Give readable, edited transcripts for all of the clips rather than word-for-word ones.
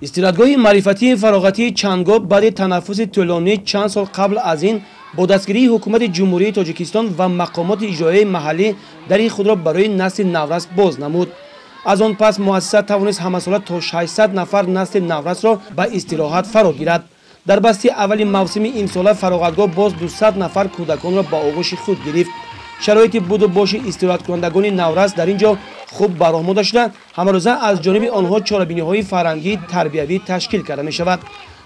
Истироҳатгоҳи маърифатии фароғатии Чангоб баъди танаффуси тӯлонӣ чанд сол қабл аз ин бо дастгирии ҳукумати Ҷумҳурии Тоҷикистон ва мақомоти иҷроияи маҳаллӣ дари худро барои насли наврас боз намуд. Аз он пас муассиса тавонист ҳамасола то 600 нафар насли наврасро ба истироҳат фаро гирад. Дар басти аввали мавсими имсола фароғатгоҳ боз 200 нафар кӯдаконро ба оғӯши худ гирифт. Шароити буду боши истироҳаткунандагони наврас дар ин ҷо хуб бароҳ монда шуда, ҳамарӯза аз ҷониби онҳо чорабиниҳои фарҳангӣ тарбиявӣ ташкил карда мешавад.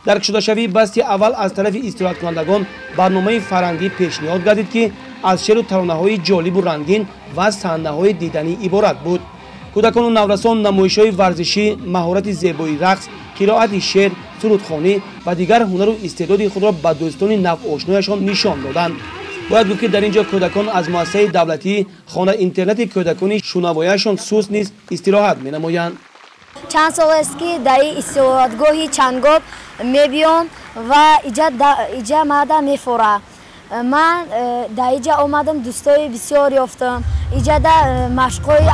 Дар кушодашавии басти аввал аз тарафи истироҳаткунандагон барномаи фарҳангӣ пешниҳод гардид, ки аз шеъру таронаҳои ҷолибу рангин ва саҳнаҳои диданӣ иборат буд. Кӯдакону наврасон намоишҳои варзишӣ, маҳорати зебои рақс, қироати шеър, сурудхонӣ ва дигар ҳунару истеъдоди худро ба дӯстони навошнояшон нишон доданд. Бояд гуфт, ки дар ин ҷо кӯдакон аз муассисаи давлатии хона-интернати кӯдакони шунавояшон суст низ истироҳат менамоянд. Чанд сол аст, ки дар ин истироҳатгоҳи Чангоб мебиём ва иҷа мада мефора. Ман дар иҷа омадам, дӯстои бисёр ёфтам. Иҷада машқҳои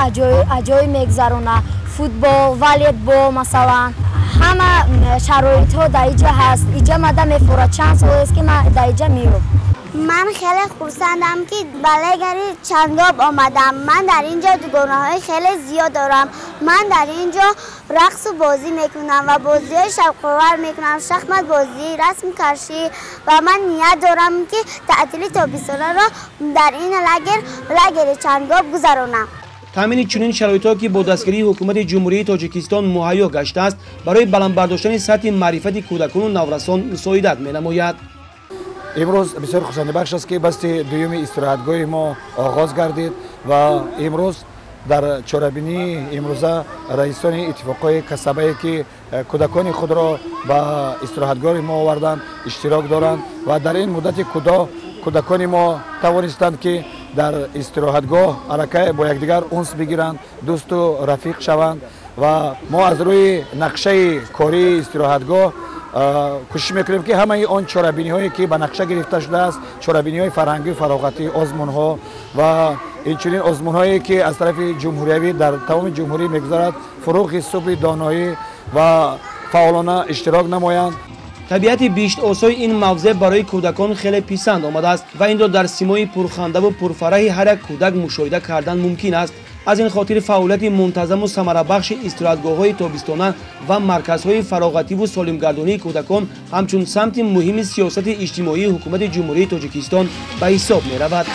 аҷоиб мегузаронад: футбол, волейбол масалан. Ҳама шароитҳо дар иҷа ҳаст. Иҷа мада мефора. Чанд сол аст, ки ман дар иҷа меём. Ман хеле хурсандам, ки ба лагери Чангоб омадам. Ман дар ин ҷо дугонаҳои хеле зиёд дорам. Ман дар ин ҷо рақсу бозӣ мекунам ва бозиҳои шавқовар мекунам: шахматбозӣ, расмкашӣ. Ва ман ният дорам, ки таътили тобистонаро дар ин лагер, лагери Чангоб, гузаронам. Таъмини чунин шароитҳо, ки бо дастгирии ҳукумати Ҷумҳурии Тоҷикистон муҳайё гаштааст, барои баланд бардоштани сатҳи маърифати кӯдакону наврасон мусоидат менамояд. Имрӯз бисёр хушандибахш аст, ки басти дуюми истироҳатгоҳи мо оғоз гардид ва имрӯз дар чорабинии имрӯза раисони иттифоқҳои касабае, ки кӯдакони худро ба истироҳатгоҳи мо оварданд, иштирок доранд. Ва дар ин муддати кӯтоҳ кӯдакони мо тавонистанд, ки дар истироҳатгоҳ аллакай бо якдигар унс бигиранд, дӯсту рафиқ шаванд. Ва мо аз рӯи нақшаи кории истироҳатгоҳ кӯшиш мекунем, ки ҳамаи он чорабиниҳое, ки ба нақша гирифта шудааст, чорабиниҳои фарҳангию фароғатӣ, озмунҳо ва инчунин озмунҳое, ки аз тарафи ҷумҳуриявӣ дар тамоми ҷумҳурӣ мегузарад, «Фурӯғи субҳи доноӣ», ва фаъолона иштирок намоянд. Табиати биҳиштосои ин мавзеъ барои кӯдакон хеле писанд омадааст ва инро дар симои пурхандаву пурфараҳи ҳар як кӯдак мушоҳида кардан мумкин аст. Аз ин хотир фаъолияти мунтазаму самарабахши истироҳатгоҳҳои тобистона ва марказҳои фароғативу солимгардонии кӯдакон ҳамчун самти муҳими сиёсати иҷтимоии ҳукумати Ҷумҳурии Тоҷикистон ба ҳисоб меравад.